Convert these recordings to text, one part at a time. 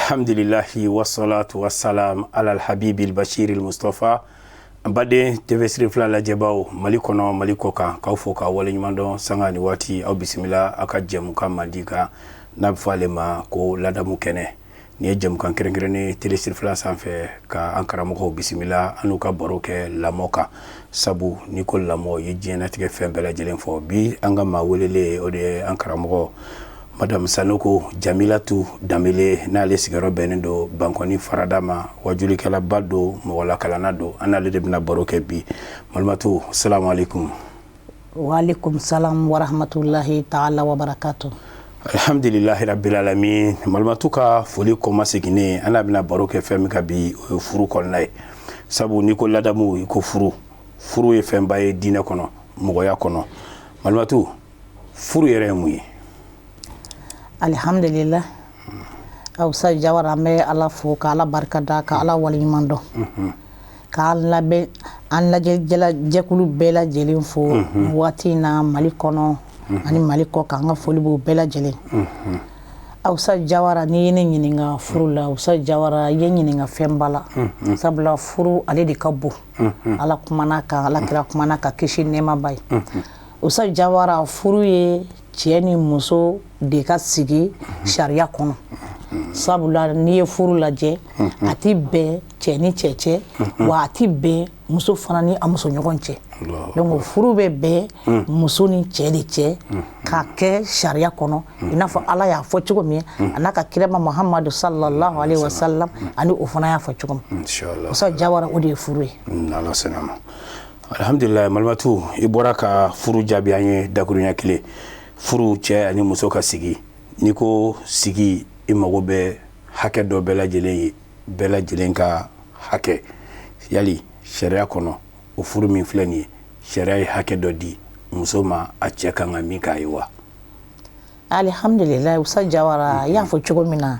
Alhamdulilahi wasalatu wasalam ala alhabibi albashir almustafa. An baden TV Sirifila lajɛbaw Mali kɔnɔ, Mali kɔ kan, k'aw fo k'aw waleɲuman dɔn. Sanga ni waati, aw bisimila aw ka jɛmukan mandi kan, n'a bɛ fɔ ale ma ko ladamu kɛnɛ. Nin ye jɛmukan kɛrɛnkɛrɛnnen télé Sirifila sanfɛ, ka an karamɔgɔw bisimila, an n'u ka baro kɛ lamɔ kan, sabu n'i ko lamɔ, i ye diɲɛnatigɛ fɛn bɛɛ lajɛlen fɔ. Bi an ka maa welelen, o de ye an karamɔgɔ Madame Sanoko Jamilatu Danbele, n'ale sigiyɔrɔ bɛnnen don Bankɔni farada ma. Wajulikɛlaba don, mɔgɔlakalanna don. An n'ale de bɛna baro kɛ bi. Malimatu, salamu aleykum. Waaleykum salam warahmatulahi taala wabarakatu. Alhamdulilahi rabbil alamin. Malimatu ka foli kɔma seginnen, an n'a bɛna baro kɛ fɛn min kan bi, o ye furu kɔnɔna ye, sabu n'i ko ladamu, i ko furu. Furu ye fɛnba ye diinɛ kɔnɔ, mɔgɔya kɔnɔ. Malimatu, furu yɛrɛ ye mun ye? Alihamdulila, Awusa Jawara, an bɛ Ala fo ka Ala barika da, ka Ala waleɲuman dɔn, k'an labɛn an lajɛjɛla jɛkulu bɛɛ lajɛlen fo waati in na, Mali kɔnɔ ani Mali kɔ kan. An ka foli b'u bɛɛ lajɛlen. Awusa Jawara, n'i ye ne ɲininka furu la, Awusa Jawara, i ye ɲininka fɛnba la, sabula furu ale de ka bon. Ala kumana kan, Ala kira kumana ka kisi nɛɛma b'a ye. Usa Jawara, furu ye cɛ ni muso de ka sigi sariya kɔnɔ, sabula n'i ye furu lajɛ, a tɛ bɛn cɛ ni cɛ cɛ, wa a tɛ bɛn muso fana ni a muso ɲɔgɔn cɛ. Donc furu bɛ bɛn muso ni cɛ de cɛ, k'a kɛ sariya kɔnɔ, i n'a fɔ Ala y'a fɔ cogo min, a n'a ka kirama Muhamadu sallallahu alaihi wasallam, ani o fana y'a fɔ cogo min. Usa Jawara, o de ye furu ye. Ala sɔnna ma. Alhamdulillah. Malimatu, i bɔra ka furu jaabi an ye dakurunya kelen. Furu, cɛ ani muso ka sigi. N'i ko sigi, i mago bɛ hakɛ dɔ bɛɛ lajɛlen ye, bɛɛ lajɛlen ka hakɛ. Yali sariya kɔnɔ, o furu min filɛ nin ye, sariya ye hakɛ dɔ di muso ma, a cɛ kan ka min k'a ye wa? Alihamdulillah, Usa Jawara, i y'a fɔ cogo min na,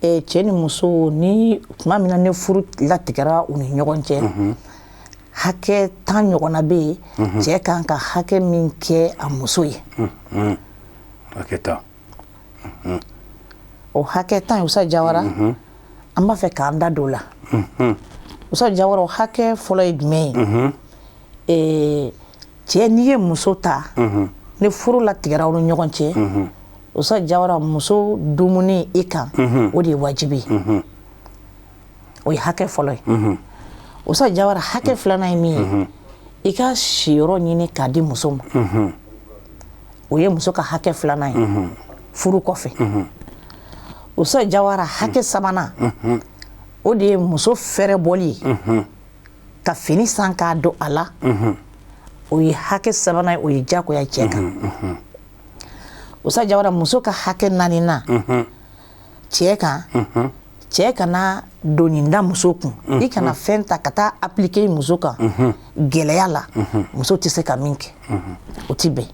cɛ ni muso ni tuma min na ni furu latigɛra u ni ɲɔgɔn cɛ, hakɛ 10 ɲɔgɔnna bɛ yen, cɛ kan ka hakɛ min kɛ a muso ye. Hakɛ 10. O hakɛ 10, Usa Jawara, an b'a fɛ k'an da don o la. Usa Jawara, o hakɛ fɔlɔ ye jumɛn ye? Cɛ, n'i ye muso ta, ni furu latigɛra aw ni ɲɔgɔn cɛ, Usa Jawara, muso dumuni i kan, o de ye wajibi ye. O ye hakɛ fɔlɔ ye. Usa Jawara, hakɛ filanan ye min ye, i ka siyɔrɔ ɲini k'a di muso ma. O ye muso ka hakɛ filanan ye furu kɔfɛ. Usa Jawara, hakɛ sabanan, o de ye muso fɛrɛbɔli ye, ka fini san k'a don a la. O ye hakɛ sabanan ye, o ye diyagoya cɛ kan. Usa Jawara, muso ka hakɛ naaninan cɛ kan, cɛ kana doni da muso kun. I kana fɛn ta ka taa appliquer muso kan gɛlɛya la, muso tɛ se ka min kɛ, o tɛ bɛn.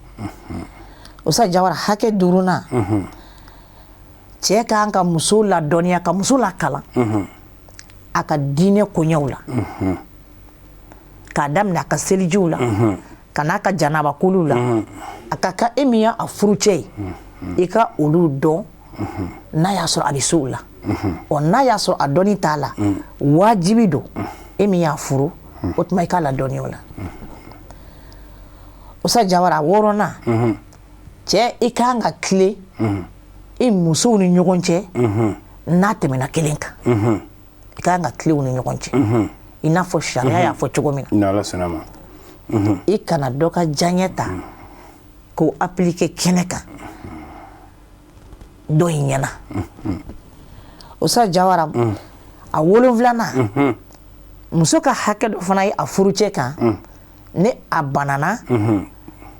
Usa Jawara, hakɛ duurunan, cɛ kan ka muso ladɔnniya, ka muso lakalan a ka diinɛ koɲɛw la, k'a daminɛ a ka selijiw la ka n'a ka janabakoliw la. A ka kan e min y'a furucɛ ye, i ka olu dɔn, n'a y'a sɔrɔ a bɛ se o la. Ɔ, n'a y'a sɔrɔ a dɔnni t'a la, wajibi don e min y'a furu, o tuma i k'a ladɔnni o la. Usa Jawara, wɔɔrɔnan, cɛ, i kan ka tilen i musow ni ɲɔgɔn cɛ. N'a tɛmɛna kelen kan, i kan ka tilen u ni ɲɔgɔn cɛ, i n'a fɔ sariya y'a fɔ cogo min na. Ala sɔnna ma. I kana dɔ ka diyaɲɛ ta k'o appliquer kɛnɛ kan dɔ in ɲɛna. Usa Jawara, a wolonfilanan, muso ka hakɛ dɔ fana ye a furucɛ kan, ni a banana,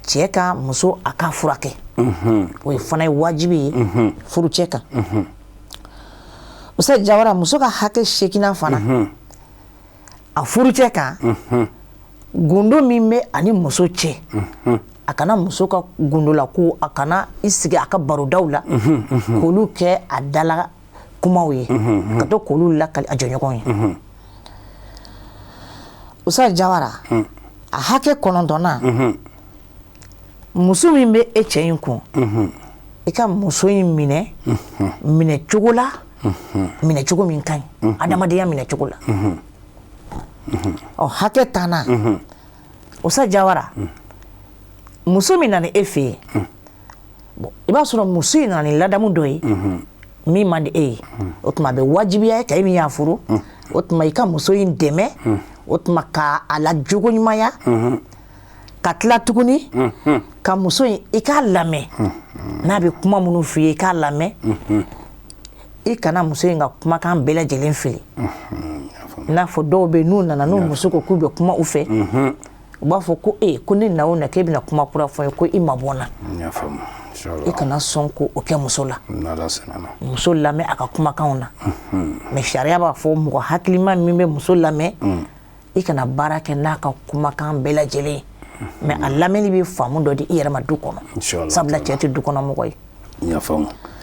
cɛ ka muso a ka furakɛ. O ye fana ye wajibi ye furucɛ kan. Usa Jawara, muso ka hakɛ seeginnan fana a furucɛ kan, gundo min bɛ ani muso cɛ, a kana muso ka gundo la ko a kana i sigi a ka barodaw la k'olu kɛ a dala kumaw ye, ka to k'olu lakali a jɔɲɔgɔn ye. Usa Jawara, a hakɛ kɔnɔntɔnnan, muso min bɛ e cɛ in kun, i ka muso in minɛ minɛ cogo la. Minɛcogo min ka ɲi adamadenya minɛcogo la. Ɔ, hakɛ tannan, Usa Jawara, muso min nana e fɛ yen, bon, i b'a sɔrɔ muso in nana ni ladamu dɔ ye min man di e ye. O tuma a bɛ wajibiya e kan, e min y'a furu, o tuma i ka muso in dɛmɛ, o tuma ka a la jogo ɲumanya, ka tila tuguni ka muso in, i k'a lamɛn n'a bɛ kuma minnu f'i ye, i k'a lamɛn. I kana muso in ka kumakan bɛɛ lajɛlen fili. I n'a fɔ dɔw bɛ yen, n'u nana, n'u muso ko k'u bɛ kuma u fɛ, u b'a fɔ ko e ko ne na o na k'e bɛna kuma kura fɔ n ye, ko i mabɔ n na. I kana sɔn ko o kɛ muso la. Muso lamɛn a ka kumakanw na. Mais sariya b'a fɔ, mɔgɔ hakilima min bɛ muso lamɛn, i kana baara kɛ n'a ka kumakan bɛɛ lajɛlen ye, mais a lamɛnni bɛ faamu dɔ di i yɛrɛ ma du kɔnɔ, sabula cɛ tɛ du kɔnɔ mɔgɔ ye.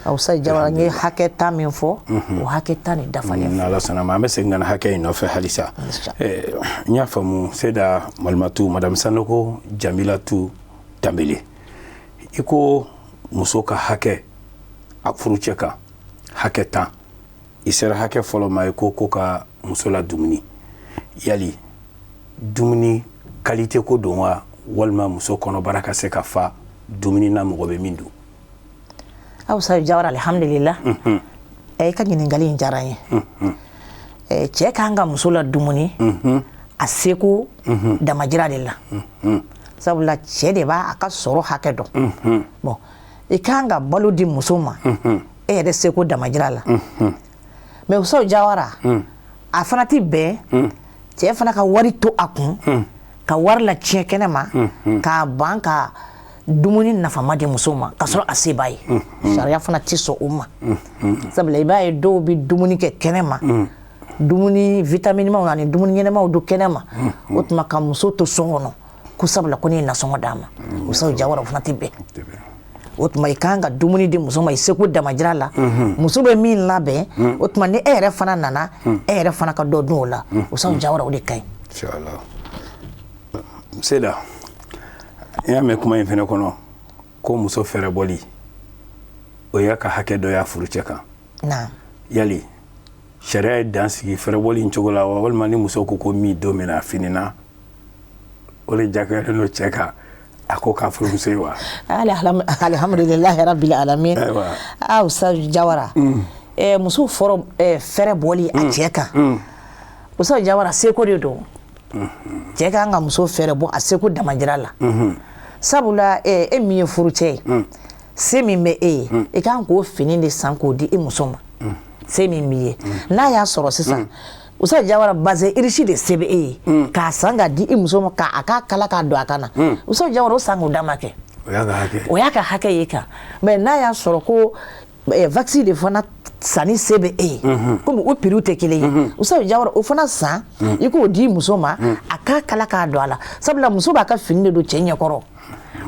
Usa Jawara, n ye hakɛ 10 min fɔ, o hakɛ 10 de dafalen. N'Ala sɔnna ma, an bɛ segin ka na hakɛ in nɔfɛ halisa. N y'a faamu. Seda Malimatu, Madame Sanogo Jamilatu Danbele, i ko muso ka hakɛ a furucɛ kan, hakɛ 10. I sera hakɛ fɔlɔ ma, i ko ka muso la dumuni. Yali dumuni qualité ko don wa, walima muso kɔnɔbara ka se ka fa dumuni na, mɔgɔ bɛ min dun? Usa Jawara, alhamdulillah, i ka ɲininkali in diyara n ye. Cɛ kan ka muso la dumuni a seko damajira de la, sabula cɛ de b'a a ka sɔrɔ hakɛ dɔn. Bon, i kan ka balo di muso ma e yɛrɛ seko damajira la. Mais Usa Jawara, a fana ti bɛn cɛ fana ka wari to a kun, ka wari la tiɲɛ kɛnɛ ma, k'a ban ka dumuni nafama di muso ma ka sɔrɔ a se b'a ye. Sariya fana tɛ sɔn o ma, sabula i b'a ye dɔw bɛ dumuni kɛ kɛnɛ ma, dumuni vitaminimaw ani dumuni ɲɛnɛmaw don kɛnɛ ma, o tuma ka muso to so kɔnɔ ko sabula ko ne ye nasɔngɔ d'a ma. Usa Jawara, o fana tɛ bɛn. O tuma i kan ka dumuni di muso ma i seko damajira la, muso bɛ min labɛn. O tuma ni e yɛrɛ fana nana, e yɛrɛ fana ka dɔ dun o la. Usa Jawara, o de ka ɲi. Seda, i y'a mɛn kuma in fɛnɛ kɔnɔ ko muso fɛrɛbɔli, o y'a ka hakɛ dɔ y'a furucɛ kan. Yali sariya ye dan sigi fɛrɛbɔli in cogo la wa, walima ni muso ko min don min na a finina, o de jagoyalen don cɛ kan a ko k'a furumuso ye wa? Alhamdulilahi rabbil alamin. Ah, Usa Jawara, muso fɔlɔ fɛrɛ bɔli a cɛ kan, Usa Jawara, seko de don. Cɛ kan ka muso fɛrɛ bɔ a seko damajira la, sabula e min ye furucɛ ye, se min bɛ e ye, i kan k'o fini de san k'o di i muso ma, se min b'i ye. N'a y'a sɔrɔ sisan, Usa Jawara, bazin riche de se bɛ e ye k'a san k'a di i muso ma, k'a k'a kala k'a don a kan na, Usa Jawara, o san k'o d'a ma kɛ, o y'a ka hakɛ ye kan. Mais n'a y'a sɔrɔ ko wax de fana sanni se bɛ e ye, komi o prix tɛ kelen ye, Usa Jawara, o fana san, i k'o di muso ma, a k'a kala k'a don a la, sabula muso b'a ka fini de don cɛ ɲɛkɔrɔ.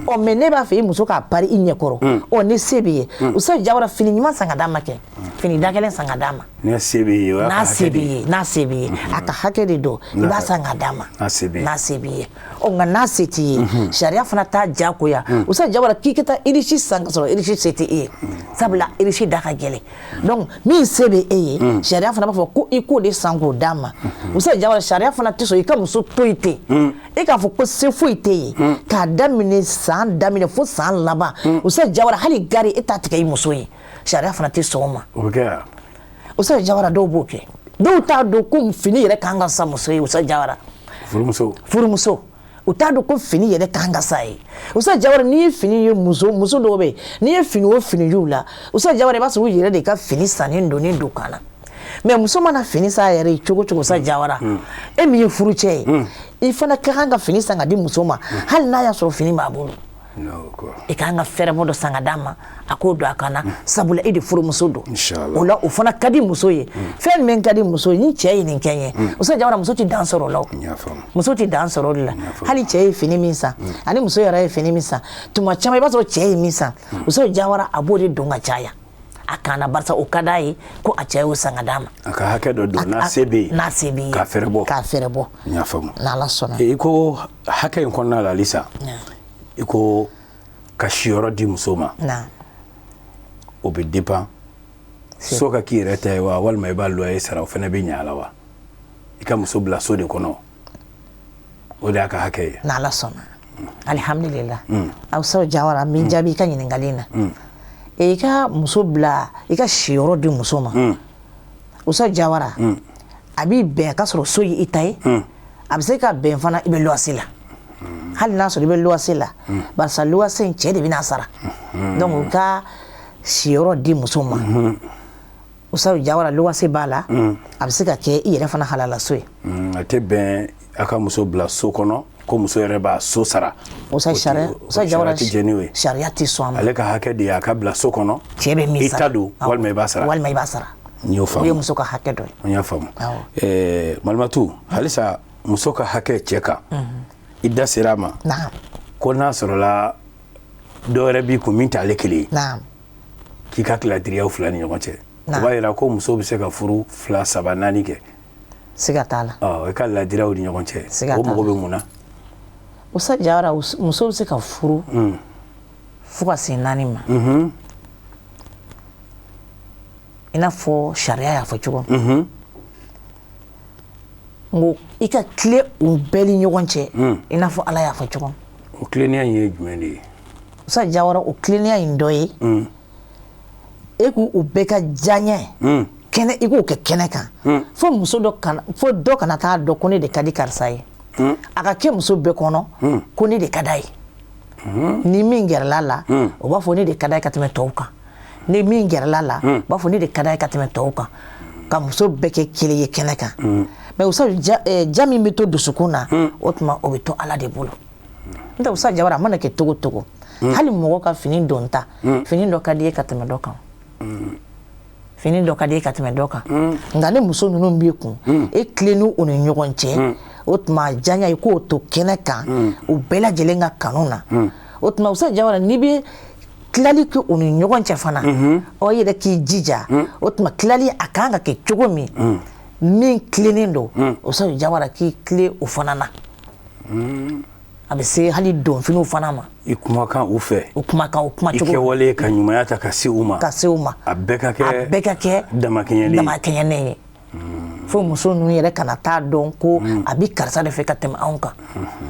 Ɔ, mais ne b'a fɛ i muso k'a pari i ɲɛkɔrɔ. Ɔ, ni se b'i ye, Usa Jawara, fini ɲuman san ka d'a ma kɛ, fini da gɛlɛn san ka d'a ma. N'a se b'i ye. N'a se b'i ye, n'a se b'i ye, a ka hakɛ de don, i b'a san ka d'a ma. N'a se b'i ye. N'a se b'i ye. Ɔ, nka n'a se t'i ye, sariya fana t'a diyagoya, Usa Jawara, k'i ka taa riche san ka sɔrɔ riche se tɛ e ye, sabula riche da ka gɛlɛn. Donc min se bɛ e ye, sariya fana b'a fɔ ko i k'o de san k'o d'a ma. Usa Jawara, sariya fana tɛ sɔn i ka muso to yen ten, e k'a fɔ ko se foyi tɛ yen, k'a daminɛ san daminɛ fo san laban, Usa Jawara, hali gari e t'a tigɛ i muso ye, sariya fana tɛ sɔn o ma. O bɛ kɛ wa? Usa Jawara, dɔw b'o kɛ. Dɔw t'a dɔn ko fini yɛrɛ kan ka san muso ye, Usa Jawara. Furumuso. Furumuso, u t'a dɔn ko fini yɛrɛ kan ka sa ye. Usa Jawara, n'i ye fini ye, muso dɔw bɛ yen, n'i ye fini o fini y'u la, Usa Jawara, i b'a sɔrɔ u yɛrɛ de ka fini sannen donnen don kan na. Mais muso mana fini san a yɛrɛ ye cogo cogo, Usa Jawara, e min ye furucɛ ye, i fana ka kan ka fini san ka di muso ma, hali n'a y'a sɔrɔ fini b'a bolo. I kan ka fɛrɛbɔ dɔ san ka d'a ma, a k'o don a kan na, sabula e de furumuso don. O la, o fana ka di muso ye. Fɛn min ka di muso ye, ni cɛ ye nin kɛ n ye, Usa Jawara, muso tɛ dan sɔrɔ o la. O muso tɛ dan sɔrɔ o de la. Hali cɛ ye fini min san ani muso yɛrɛ ye fini min san, tuma caman i b'a sɔrɔ cɛ ye min san, Usa Jawara, a b'o de don ka caya a kan na, barisa o ka d'a ye ko a cɛ y'o san ka d'a ma. A ka hakɛ dɔ don, n'a se bɛ yen. N'a se bɛ yen. K'a fɛrɛ bɔ. K'a fɛrɛ bɔ. N y'a faamu. N'Ala sɔnna. I ko hakɛ in kɔnɔna la halisa, i ko ka siyɔrɔ di muso ma, o bɛ dépend. So ka k'i yɛrɛ ta ye wa, walima i b'a loyer sara, o fana bɛ ɲɛ a la wa? I ka muso bila so de kɔnɔ, o de y'a ka hakɛ ye. N'Ala sɔnna, alihamudulila. Ustaz Jawara, n b'i jaabi i ka ɲininkali in na. I ka muso bila, i ka siyɔrɔ di muso ma, Ustaz Jawara, a b'i bɛn k'a sɔrɔ so ye i ta ye, a bɛ se ka bɛn fana i bɛ luwase la. Hali n'a sɔrɔ i bɛ luwase la, barisa luwase in, cɛ de bɛna sara. Donc u ka siyɔrɔ di muso ma, Ustaz Jawara, luwase b'a la, a bɛ se ka kɛ i yɛrɛ fana halala so ye. A tɛ bɛn a ka muso bila so kɔnɔ ko muso yɛrɛ b'a so sara. Ustaz, sariya, Ustaz Jawara, tɛ jɛn n'o ye. Sariya tɛ sɔn a ma. Ale ka hakɛ de ye a ka bila so kɔnɔ. Cɛ bɛ min sara, i ta don walima i b'a sara. Walima i b'a sara. N y'o faamu. O ye muso ka hakɛ dɔ ye. N y'a faamu. Malimatu, halisa muso ka hakɛ cɛ kan, i da sera a ma ko n'a sɔrɔla dɔ wɛrɛ b'i kun min t'ale kelen ye, k'i ka ladiriya fila ni ɲɔgɔn cɛ, o b'a yira ko muso bɛ se ka furu fila, saba, naani kɛ. Siga t'a la. Ɔ, i ka ladiriyaw ni ɲɔgɔn cɛ, o mago bɛ mun na? Ustaz Jawara, muso bɛ se ka furu fo ka se naani ma, i n'a fɔ sariya y'a fɔ cogo min. N ko i ka tilen u bɛɛ ni ɲɔgɔn cɛ, i n'a fɔ Ala y'a fɔ cogo min. O tilennenya in ye jumɛn de ye? Ustaz Jawara, o tilennenya in dɔ ye, e k'u u bɛɛ ka diyaɲɛ kɛnɛ, i k'o kɛ kɛnɛ kan, fo muso dɔ kana, fo dɔ kana taa dɔn ko ne de ka di karisa ye. A ka kɛ muso bɛɛ kɔnɔ ko ne de ka d'a ye. Ni min gɛrɛla la, o b'a fɔ ne de ka d'a ye ka tɛmɛ tɔw kan. Ni min gɛrɛla la, o b'a fɔ ne de ka d'a ye ka tɛmɛ tɔw kan. Ka muso bɛɛ kɛ kelen ye kɛnɛ kan. Mais Ustaz, ja min bɛ to dusukun na, o tuma o bɛ to Ala de bolo. N'o tɛ, Ustaz Jawara, a mana kɛ cogo o cogo, hali mɔgɔ ka fini don ta, fini dɔ ka di ye ka tɛmɛ dɔ kan, fini dɔ ka di ye ka tɛmɛ dɔ kan. Nka ni muso ninnu b'i kun, e tilenni u ni ɲɔgɔn cɛ, o tuma diyaɲa, i k'o to kɛnɛ kan, u bɛɛ lajɛlen ka kanu na. O tuma, Ustaz Jawara, n'i bɛ tilali kɛ u ni ɲɔgɔn cɛ fana, ɔ, i yɛrɛ k'i jija, o tuma tilali a kan ka kɛ cogo min, min tilennen don, Ustaz Jawara, k'i tilen o fana na. A bɛ se hali donfiniw fana ma. I kumakan u fɛ. U kumakan, u kumacogo. I kɛwale ka ɲumanya ta ka se u ma. Ka se u ma. A bɛɛ ka kɛ. A bɛɛ ka kɛ. Damakɛɲɛnen. Damakɛɲɛnen ye. Fo muso ninnu yɛrɛ kana taa dɔn ko a bɛ karisa de fɛ ka tɛmɛ anw kan.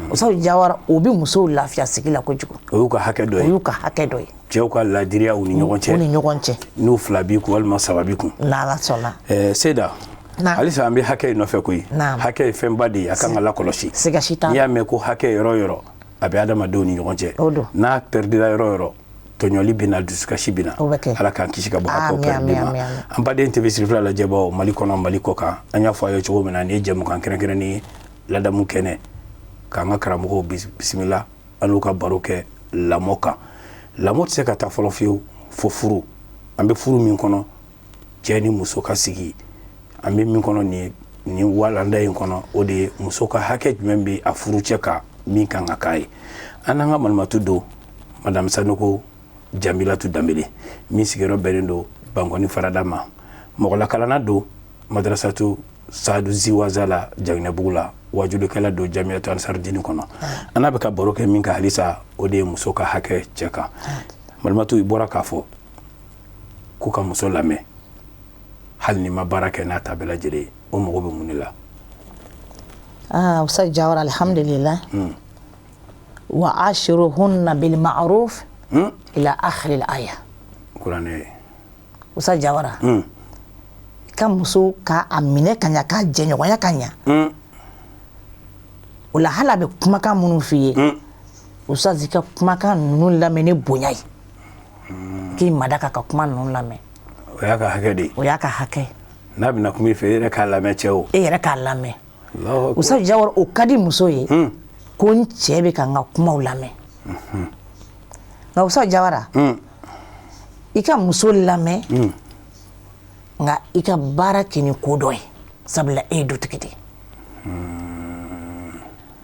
Ustaz Jawara, o bɛ musow lafiya sigi la kojugu. O y'u ka hakɛ dɔ ye. O y'u ka hakɛ dɔ ye. Cɛw ka ladiriya u ni ɲɔgɔn cɛ. U ni ɲɔgɔn cɛ. N'u fila b'i kun walima saba b'i kun. N'Ala sɔnna. Seyida. Halisa an bɛ hakɛ in nɔfɛ koyi. Hakɛ ye fɛnba de ye, a kan ka lakɔlɔsi. Siga si t'a la. N'i y'a mɛn ko hakɛ yɔrɔ o yɔrɔ, a bɛ adamadenw ni ɲɔgɔn cɛ. O don. N'a pɛridila yɔrɔ o yɔrɔ, tɔɲɔli bɛ na, dusukasi bɛ na. O bɛ kɛ. Ala k'an kisi ka bɔ hakɛw pɛridili ma. An baden TV sirifila lajɛbaw, Mali kɔnɔ, Mali kɔ kan, an y'a fɔ a ye cogo min na, nin ye jɛmukan kɛrɛnkɛrɛnnen ye, ladamu kɛnɛ, k'an ka karamɔgɔw bisimila, an n'u ka baro kɛ lamɔ kan. Lamɔ tɛ se ka taa fɔlɔ fiyewu fo furu. An bɛ furu min kɔnɔ, cɛ ni muso ka sigi, an bɛ min kɔnɔ nin walanda in kɔnɔ, o de ye muso ka hakɛ jumɛn bɛ a furucɛ kan min kan ka k'a ye. An n'an ka malimatu don, Madame Sanogo Jamilatu Danbele, min sigiyɔrɔ bɛnnen don Bankɔni farada ma, mɔgɔlakalanna don madrasatu Sadu Ziwaza la Jaginɛbugu la, wajulikɛla don Jamiyatu Ansarudini kɔnɔ. An n'a bɛ ka baro kɛ min kan halisa, o de ye muso ka hakɛ cɛ kan. Malimatu, i bɔra k'a fɔ ko ka muso lamɛn hali ni ma baara kɛ n'a ta bɛɛ lajɛlen ye, o mago bɛ mun de la? Aa, Ustaz Jawara, alhamdulillah. Wa ashiruhunna bil ma'ruf ila akhir al aya. Kuranɛ ye. Ustaz Jawara, ka muso ka a minɛ ka ɲa, k'a jɛɲɔgɔnya ka ɲa, o la hali a bɛ kumakan minnu f'i ye, Ustaz, i ka kumakan ninnu lamɛn ni bonya ye, k'i mada ka kuma ninnu lamɛn. O y'a ka hakɛ de ye. O y'a ka hakɛ. N'a bɛna kuma i fɛ, e yɛrɛ k'a lamɛn, cɛ o. E yɛrɛ k'a lamɛn. Ustaz Jawara, o ka di muso ye ko n cɛ bɛ ka n ka kumaw lamɛn. Nka Ustaz Jawara, i ka muso lamɛn, nka i ka baara kɛ ni ko dɔ ye, sabula e ye dutigi de ye.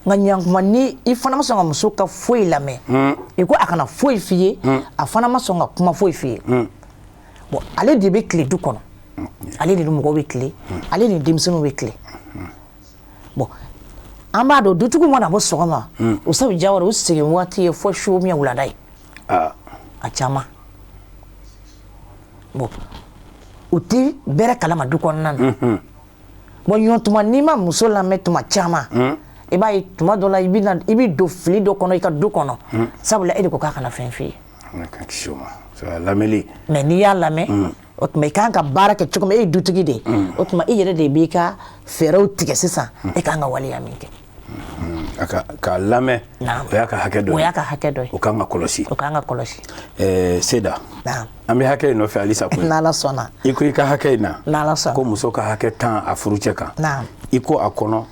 Nka ɲankuma, ni i fana ma sɔn ka muso ka foyi lamɛn, i ko a kana foyi f'i ye, a fana ma sɔn ka kuma foyi f'i ye, bon, ale de bɛ tile du kɔnɔ, ale de ni mɔgɔw bɛ tile, ale ni denmisɛnninw bɛ tile. Bon, an b'a dɔn dutigiw mana bɔ sɔgɔma, Ustaz Jawara, u segin waati ye fo su min wulada ye, a caman. Bon, U tɛ bɛrɛ kalama du kɔnɔna na. Bon, ɲɔ tuma n'i ma muso lamɛn tuma caman, i b'a ye tuma dɔ la, i bɛ na, i bɛ don fili dɔ kɔnɔ i ka du kɔnɔ, sabula e de ko k'a kana fɛn f'i ye. Ala k'an kisi o ma. Lamɛnli. Mais n'i y'a lamɛn, o tuma i kan ka baara kɛ cogo min, e ye dutigi de ye, o tuma i yɛrɛ de b'i ka fɛɛrɛw tigɛ sisan, e kan ka waleya min kɛ. A ka k'a lamɛn, o y'a ka hakɛ dɔ O ye. y'a ka hakɛ dɔ ye. O kan ka kɔlɔsi. O kan ka kɔlɔsi. Seda, an bɛ hakɛ in nɔfɛ halisa koyi. N'Ala sɔnna. I ko i ka hakɛ in na, N'Ala sɔnna. ko muso ka hakɛ 10 a furucɛ kan, i ko a kɔnɔ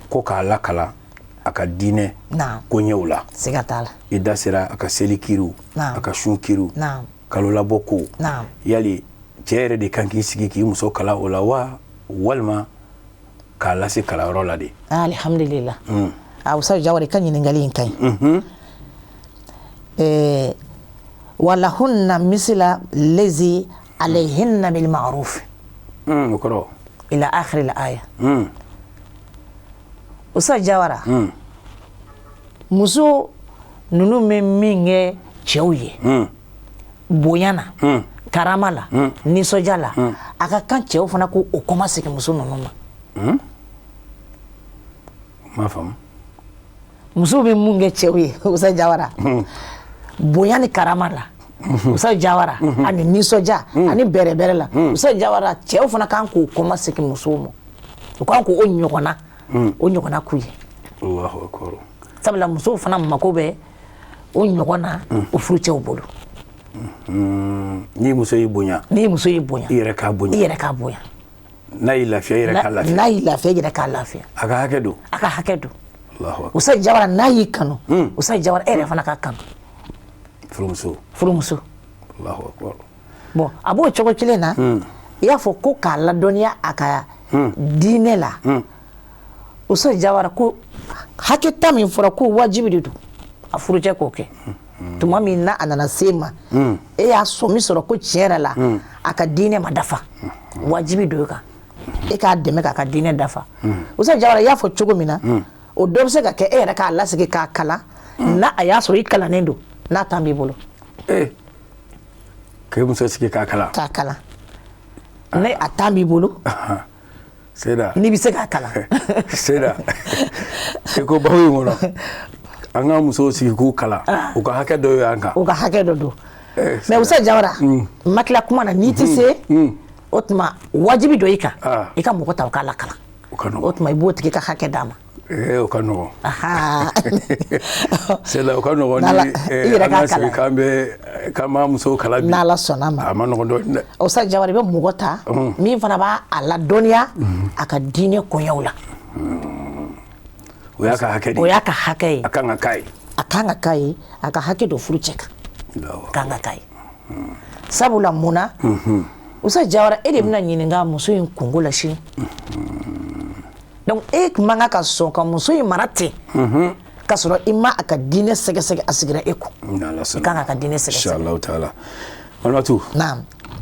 ko k'a lakalan a ka diinɛ koɲɛw la. Siga t'a la. I da sera a ka seli kiriw, a ka sun kiriw, kalolabɔ ko. Yali cɛ yɛrɛ de kan k'i sigi k'i muso kalan o la wa, walima k'a lase kalanyɔrɔ la de? Alhamdulillah. A Ustaz Jawara, i ka ɲininkali in ka ɲi. Walahunna misila lezi alayhinna bil ma'ruf. O kɔrɔ? Ila akhiri al aya. Ustaz Jawara, muso ninnu bɛ min kɛ cɛw ye bonya na, karama la, nisɔndiya la, a ka kan cɛw fana ko o kɔmasegin muso ninnu ma. M'a faamu. Musow bɛ mun kɛ cɛw ye, Ustaz Jawara, bonya ni karama la, Ustaz Jawara, ani nisɔndiya ani bɛrɛbɛrɛ la, Ustaz Jawara, cɛw fana kan k'o kɔmasegin musow ma, u kan k'o ɲɔgɔnna, o ɲɔgɔnna k'u ye. Allahu akbar. Sabula musow fana mako bɛ o ɲɔgɔn na o furucɛw bolo. N'i muso y'i bonya, N'i muso y'i bonya, i yɛrɛ k'a bonya. I yɛrɛ k'a bonya. N'a y'i lafiya, i yɛrɛ k'a lafiya. N'a y'i lafiya, i yɛrɛ k'a lafiya. A ka hakɛ don. A ka hakɛ don. Allahu akbar. Ustaz Jawara, n'a y'i kanu, Ustaz Jawara, e yɛrɛ fana k'a kanu. Furumuso. Furumuso. Allahu akbar. Bon, a b'o cogo kelen na, i y'a fɔ ko k'a ladɔnniya a ka diinɛ la, Ustaz Jawara, ko hakɛ ta min fɔra ko wajibi de don a furucɛ k'o kɛ. Tuma min na a nana se ma, e y'a sɔmi sɔrɔ ko tiɲɛ yɛrɛ la, a ka diinɛ ma dafa, wajibi don e kan e k'a dɛmɛ k'a ka diinɛ dafa. Ustaz Jawara, i y'a fɔ cogo min na, o dɔ bɛ se ka kɛ e yɛrɛ k'a lasigi k'a kalan, n'a a y'a sɔrɔ i kalannen don, n'a temps b'i bolo. K'e muso sigi k'a kalan? K'a kalan, ne a temps b'i bolo. Seda. N'i bɛ se k'a kalan. Seda, i ko bawo in kɔnɔ, an ka musow sigi k'u kalan, u ka hakɛ dɔ y'an kan. U ka hakɛ dɔ don. Mais Ustaz Jawara, n ma tila kuma na. N'i tɛ se, o tuma wajibi dɔ i kan i ka mɔgɔ ta o k'a lakalan. O ka nɔgɔn. O tuma i b'o tigi ka hakɛ d'a ma. O ka nɔgɔn. Seda, o ka nɔgɔn. Ni i yɛrɛ an k'a ka sigi kalan. k'an bɛ k'an b'an musow kalan bi. N'Ala sɔnna ma. A ma nɔgɔn dɔɔnin dɛ. Ustaz Jawara, i bɛ mɔgɔ ta min fana b'a a ladɔnniya a ka diinɛ koɲɛw la. O y'a ka hakɛ de O ye. y'a ka hakɛ ye. A kan ka k'a ye. A kan ka k'a ye, a ka hakɛ don furu cɛ kan. Allahu A kan ka k'a ye, sabula mun na, Ustaz Jawara, e de bɛna ɲininka muso in kunko la sini. Donc e tun man kan ka sɔn ka muso in mara ten k'a sɔrɔ i ma a ka diinɛ sɛgɛsɛgɛ. A sigira e kun. N'Ala sɔnna. I kan k'a ka diinɛ sɛgɛsɛgɛ. Inshallah taala. Malimatu.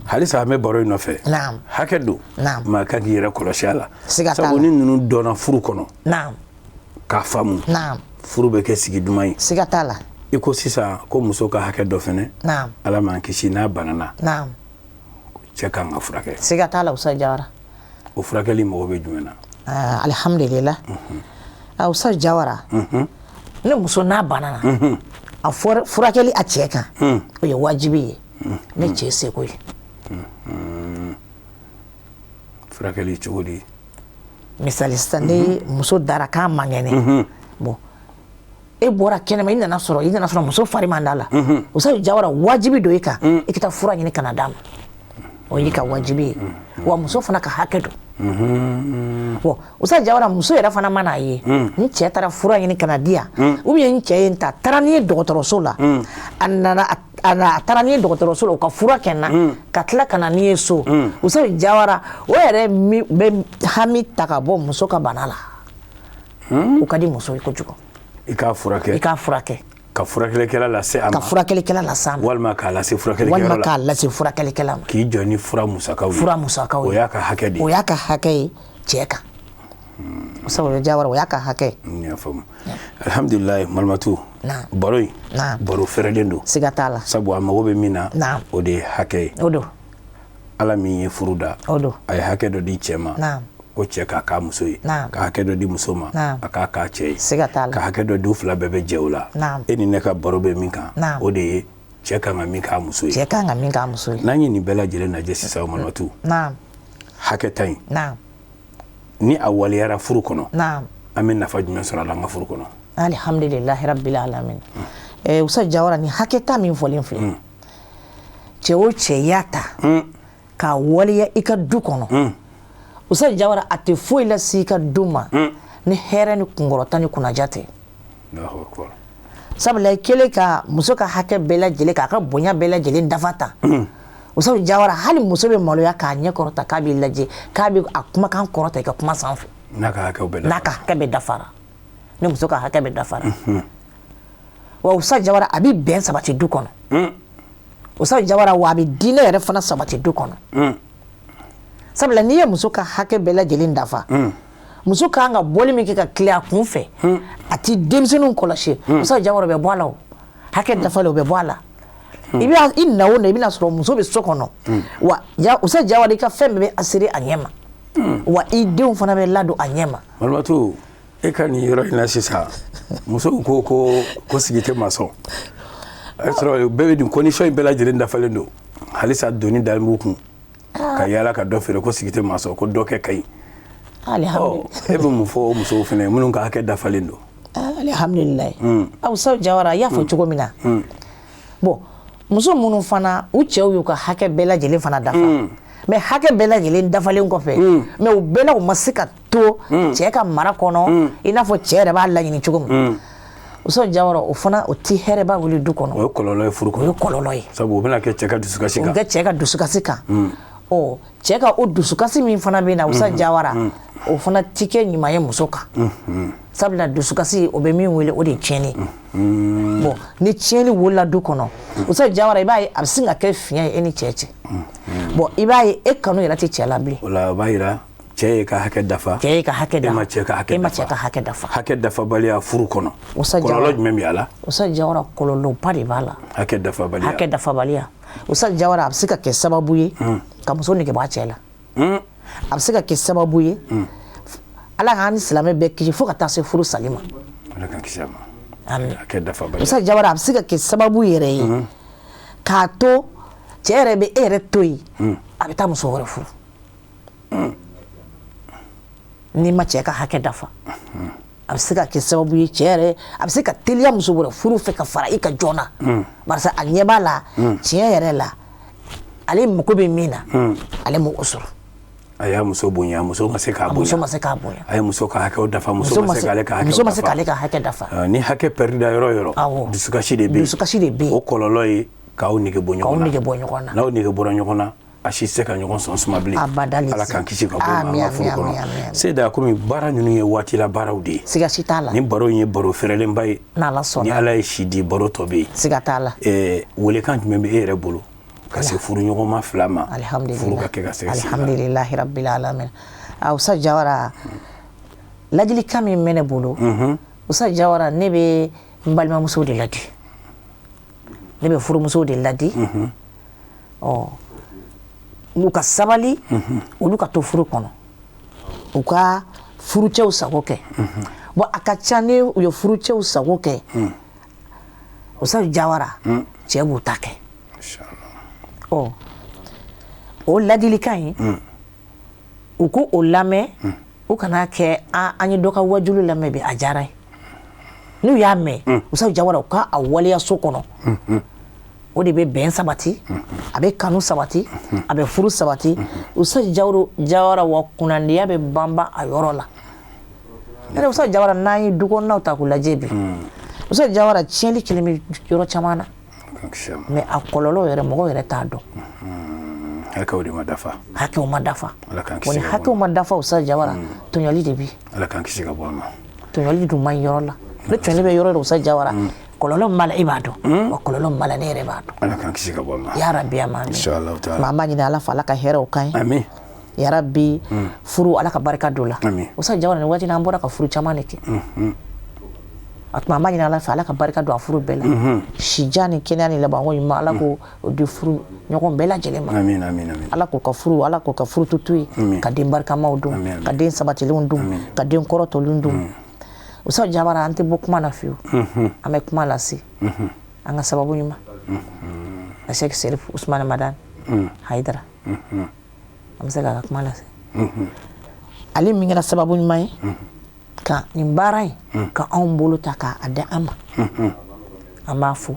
Halisa an bɛ baro in nɔfɛ. Hakɛ don. Maa kan k'i yɛrɛ kɔlɔsi a la. Siga t'a la. Sabu ni ninnu dɔnna furu kɔnɔ, k'a faamu, furu bɛ kɛ sigi duman ye. Siga t'a la. I ko sisan ko muso ka hakɛ dɔ fɛnɛ, Ala m'an kisi, n'a banana, cɛ kan ka furakɛ. Siga t'a la, Ustaz Jawara. O furakɛli mago bɛ jumɛn na? Ah, alhamdulillah. Ah, Ustaz Jawara, ne muso n'a banana, a furakɛli a cɛ kan, o ye wajibi ye ne cɛ seko ye. Furakɛli cogo di? Misali sisan, ni muso dara k'a man kɛnɛ, bon, e bɔra kɛnɛma, i nana sɔrɔ muso fari man d'a la, Ustaz Jawara, wajibi don e kan i ka taa fura ɲini ka na d'a ma. O y'i ka wajibi ye, wa muso fana ka hakɛ don. Bon, Ustaz Jawara, muso yɛrɛ fana mana ye n cɛ taara fura ɲini ka na di yan, ou bien n cɛ ye n ta, taara n'i ye dɔgɔtɔrɔso la, a nana, a taara n'i ye dɔgɔtɔrɔso la, u ka fura kɛ n na, ka tila ka na n'i ye so, Ustaz Jawara, o yɛrɛ min bɛ hami ta ka bɔ muso ka bana la, o ka di muso ye kojugu. I k'a furakɛ. I k'a furakɛ. Ka furakɛlikɛla lase a ma. Ka furakɛlikɛla lase a ma. Walima k'a lase furakɛlikɛyɔrɔ Walima la. K'a lase furakɛlikɛla ma. K'i jɔ ni fura musakaw ye. Fura musakaw ye. O y'a ka hakɛ de ye. O y'a ka hakɛ ye cɛ kan, Ustaz Jawara, o y'a ka hakɛ ye. N y'a faamu, alhamdulilayi. Malimatu, baro in, baro fɛrɛlen don. Siga t'a la. Sabu a mago bɛ min na, Naam. o de ye hakɛ ye. O don. Ala min ye furu da, O don. a ye hakɛ dɔ di cɛ ma ko cɛ k'a k'a muso ye, ka hakɛ dɔ di muso ma, a k'a k'a cɛ ye. Siga t'a la. Ka hakɛ dɔ di, u fila bɛɛ bɛ jɛ o la. E ni ne ka baro bɛ min kan, o de ye cɛ kan ka min k'a muso ye. Cɛ kan ka min k'a muso ye. N'an ye nin bɛɛ lajɛlen lajɛ sisan, Malimatu, hakɛ ta in, ni a waleyara furu kɔnɔ, an bɛ nafa jumɛn sɔrɔ a la an ka furu kɔnɔ? Alhamdulilahi rabbil alamin. Usa Jawara, ni hakɛ ta min fɔlen filɛ, cɛ o cɛ y'a ta k'a waleya i ka du kɔnɔ, Usa Jawara, a tɛ foyi lase i ka du ma ni hɛrɛ ni kunkɔrɔta ni kunnaja tɛ. Allahu akbar. Sabula i kɛlen ka muso ka hakɛ bɛɛ lajɛlen, k'a ka bonya bɛɛ lajɛlen dafa ta, Usa Jawara, hali muso bɛ maloya k'a ɲɛ kɔrɔta k'a b'i lajɛ, k'a bɛ a kumakan kɔrɔta i ka kuma sanfɛ. N'a ka hakɛw bɛɛ n'a dafa. Ka hakɛ bɛɛ dafara, ni muso ka hakɛ bɛɛ dafara wa, Usa Jawara, a bɛ bɛn sabati du kɔnɔ. Usa Jawara, wa a bɛ diinɛ yɛrɛ fana sabati du kɔnɔ. Sabula n'i ye muso ka hakɛ bɛɛ lajɛlen dafa, muso ka kan ka bɔli min kɛ ka tile a kun fɛ, a ti denmisɛnninw kɔlɔsi, Usa Jawara, o bɛ bɔ a la. O hakɛ dafalen, o bɛ bɔ a la. I bɛ i na o na, i bɛna sɔrɔ muso bɛ so kɔnɔ wa. Usa Jawara, i ka fɛn bɛɛ bɛ assurer a ɲɛ ma wa, i denw fana bɛ ladon a ɲɛ ma. Malimatu, e ka nin yɔrɔ in na sisan, musow ko sigi tɛ ma sɔn. A y'a sɔrɔ bɛɛ bɛ nin condition in bɛɛ lajɛlen dafalen don, halisa doni dalen b'u kun ka yaala ka dɔ feere, ko sigi tɛ maa sɔn, ko dɔ kɛ ka ɲi. Alihamdulilayi. E bɛ mun fɔ o musow fana ye minnu ka hakɛ dafalen don? Alihamdulilayi. Usa Jawara, i y'a fɔ cogo min na, bon, muso minnu fana u cɛw y'u ka hakɛ bɛɛ lajɛlen fana dafa, mais hakɛ bɛɛ lajɛlen dafalen kɔfɛ, mais u bɛɛ la u ma se ka to cɛ ka mara kɔnɔ i n'a fɔ cɛ yɛrɛ b'a laɲini cogo min, Usa Jawara, o fana o ti hɛrɛba wuli du kɔnɔ. O ye kɔlɔlɔ ye furu O ye kɔnɔ. Kɔlɔlɔ ye. Sabu o bɛna kɛ cɛ ka dusukasi O bɛ kan. kɛ cɛ ka dusukasi kan. Ɔ, cɛ ka o dusukasi min fana bɛ na, Usa Jawara, o fana ti kɛ ɲuman ye muso kan. Sabula dusukasi, o bɛ min wele, o de ye tiɲɛni. Bon, ni tiɲɛni wolola du kɔnɔ, Usa Jawara, i b'a ye a bɛ sin ka kɛ fiɲɛ ye e ni cɛ cɛ. Bon, i b'a ye e kanu yɛrɛ tɛ cɛ la bilen. O la, o b'a yira cɛ ye ka hakɛ dafa. Cɛ ye ka hakɛ E dafa. ma cɛ ka hakɛ E ma dafa. cɛ ka hakɛ dafa. Hakɛ dafabaliya furu kɔnɔ, Usa kɔlɔlɔ Jawara. jumɛn bɛ a la? Usa Jawara, kɔlɔlɔba de b'a la. Hakɛ dafabaliya. Hakɛ dafabaliya, Usa Jawara, a bɛ se ka kɛ sababu ye ka muso nege bɔ a cɛ la. A bɛ se ka kɛ sababu ye, Ala k'an ni silamɛ bɛɛ kisi, fo ka taa se furu sali ma. Ala k'an kisi a ma. Amin. Hakɛ dafabaliya. Usa Jawara, a bɛ se ka kɛ sababu yɛrɛ ye k'a to cɛ yɛrɛ bɛ e yɛrɛ to yen, a bɛ taa muso wɛrɛ furu. N'i ma cɛ ka hakɛ dafa, a bɛ se ka kɛ sababu ye cɛ yɛrɛ a bɛ se ka teliya muso wɛrɛ furu fɛ ka fara i ka joona, barisa a ɲɛ b'a la tiɲɛ yɛrɛ la, ale mako bɛ min na, ale m'o sɔrɔ. A y'a muso bonya, muso ma se k'a A muso bonya. ma se k'a bonya. A ye muso ka hakɛw dafa, muso ma se k'ale ka hakɛw Muso ma se dafa. k'ale ka hakɛ dafa. Ni hakɛ pɛrida yɔrɔ o yɔrɔ, dusukasi de bɛ yen. Dusukasi de bɛ yen. O kɔlɔlɔ ye k'aw nege bɔ K'aw ɲɔgɔn na. nege bɔ ɲɔgɔn na. N'aw nege bɔra ɲɔgɔn na, a si tɛ se ka ɲɔgɔn sɔn suma bilen. Abada. Ala k'an kisi ka bɔ o ma an Amin, ka furu amin, kɔnɔ. amin, amin. Seyida, komi baara ninnu ye waati la baaraw de ye, Siga si t'a la. nin baro in ye baro fɛrɛlenba ye. N'Ala Ni sɔnna. Ala ye si di, baro tɔ bɛ yen. Siga t'a la. Welekan jumɛn bɛ e yɛrɛ bolo ka se furuɲɔgɔnma fila ma, furu ka kɛ ka se ka sigi la? Alhamdulilahi rabbil alamin. Ah, Usa Jawara, ladilikan min bɛ ne bolo, Usa Jawara, ne bɛ n balimamusow de ladi, ne bɛ furumusow de ladi. Ɔ, u ka sabali, olu ka to furu kɔnɔ, u ka furucɛw sago kɛ. Bon, a ka ca ni u ye furucɛw sago kɛ, Usa Jawara, cɛ b'u ta kɛ. Inshallah. Ɔ, o ladilikan in, u ko o lamɛn, u kana kɛ an ye dɔ ka wajulu lamɛn bi, a diyara ye. N'u y'a mɛn, Usa Jawara, u ka a waleya so kɔnɔ, o de bɛ bɛn sabati, a bɛ kanu sabati, a bɛ furu sabati, Usa Jawara. Wa kunnandiya bɛ banban a yɔrɔ la yɛrɛ. Usa Jawara, n'an ye du kɔnɔnaw ta k'u lajɛ bi, Usa Jawara, tiɲɛli kelen bɛ yɔrɔ caman na. K'an kisi a ma. Mais a kɔlɔlɔ yɛrɛ, mɔgɔw yɛrɛ t'a dɔn. Hakɛw de ma dafa. Hakɛw ma dafa. Ala k'an Wa kisi ni ka bɔ hakɛw ma dafa, Usa Jawara, tɔɲɔli de bi. Ala k'an kisi ka bɔ a ma. Tɔɲɔli dun man ɲi yɔrɔ la. Ni tɔɲɔli bɛ yɔrɔ dɔ, Usa Jawara, kɔlɔlɔ min b'a la, e b'a dɔn wa, kɔlɔlɔ min b'a la, ne yɛrɛ b'a dɔn. Ala k'an kisi ka bɔ a ma. Ya rabi, a ma. Inshallah taala. Ma, an b'a ɲini Ala fɛ, Ala ka hɛrɛw kan ye. Amin. Ya rabi, furu, Ala ka barika don la. Amin. Usa Jawara, nin waati in na, an bɔra ka furu caman de kɛ. A tuma an b'a ɲini Ala fɛ, Ala ka barika don a furu bɛɛ la, sijan ni kɛnɛya ni labanko ɲuman, Ala k'o di furu ɲɔgɔn bɛɛ lajɛlen ma. Amin, amin, amin. Ala k'o ka furu tutu ye, ka den barikamaw dun, ka den sabatilenw dun, ka den kɔrɔtɔlenw dun. Ustaz Jawara, an tɛ bɔ kuma na fiyewu, an bɛ kuma lase an ka sababu ɲuman, Cheikh Serif Usmane Madani Hayidara. An bɛ se k'a ka kuma lase, ale min kɛra sababu ɲuman ye ka nin baara in ka anw bolo ta k'a di an ma. An b'a fo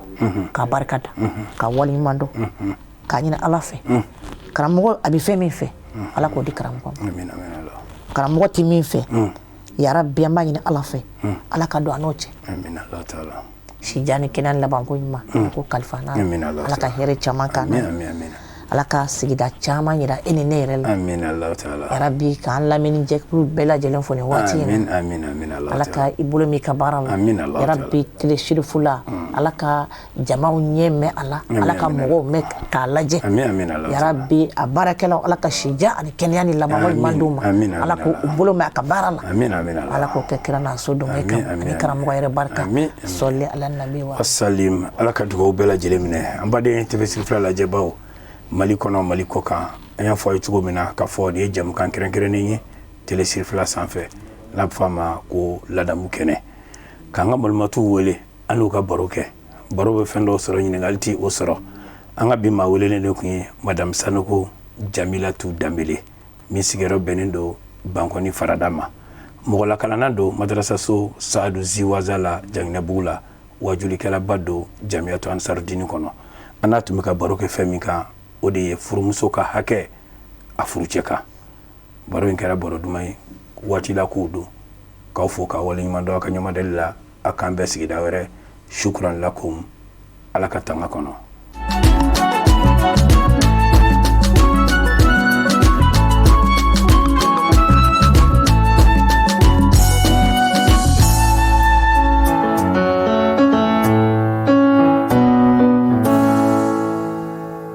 k'a barika da, ka waleɲuman dɔn, k'a ɲini Ala fɛ, karamɔgɔ a bɛ fɛn min fɛ, Ala k'o di karamɔgɔ ma. Karamɔgɔ tɛ min fɛ, yarabi, an b'a ɲini Ala fɛ, Ala ka don a n'o cɛ. Sijan ni kɛnɛya ni labanko ɲuman, Ala k'o kalifa n'a, Ala ka hɛrɛ caman k'an na, Ala ka sigida caman yira e ni ne yɛrɛ la. Yarabi, k'an lamɛnni jɛkulu bɛɛ lajɛlen fo nin waati in na. Ala ka i bolo min ka baara la, yarabi, télé Sirifu la, Ala ka jamaw ɲɛ mɛn a la, Ala ka mɔgɔw mɛn k'a lajɛ. Yarabi, a baarakɛlaw, Ala ka sijan ani kɛnɛya ni labanko ɲuman d'u ma, Ala k'u bolo mɛn a ka baara la, Ala k'o kɛ kira n'a so don kan ani karamɔgɔ yɛrɛ barika. Sɔli ala nabi wa salim. Ala ka dugawu bɛɛ lajɛlen minɛ. An baden TV Sirifila lajɛbaw, Mali kɔnɔ, Mali kɔ kan, an y'a fɔ a ye cogo min na k'a fɔ nin ye jamukan kɛrɛnkɛrɛnnen ye télé Sirifila sanfɛ n'a bɛ fɔ a ma ko ladamu kɛnɛ, k'an ka malimatuw wele, an n'u ka baro kɛ. Baro bɛ fɛn dɔw sɔrɔ, ɲininkali ti o sɔrɔ. An ka bi maa welelen de tun ye Madame Sanogo Jamilatu Danbele, min sigiyɔrɔ bɛnnen don Bankɔni farada ma, mɔgɔlakalanna don madarasaso Saadu Ziwaza la Jaginɛbugu la, wajulikɛlaba don Jamiyatu Ansarudini kɔnɔ. An n'a tun bɛ ka baro kɛ fɛn min kan, o de ye furumuso ka hakɛ a furucɛ kan. Baro in kɛra baro duman ye, waati la kow don. K'aw fo k'aw waleɲuman dɔn aw ka ɲɔgɔndali la. A k'an bɛɛ sigida wɛrɛ. Shukran lakum. Ala ka tanga kɔnɔ.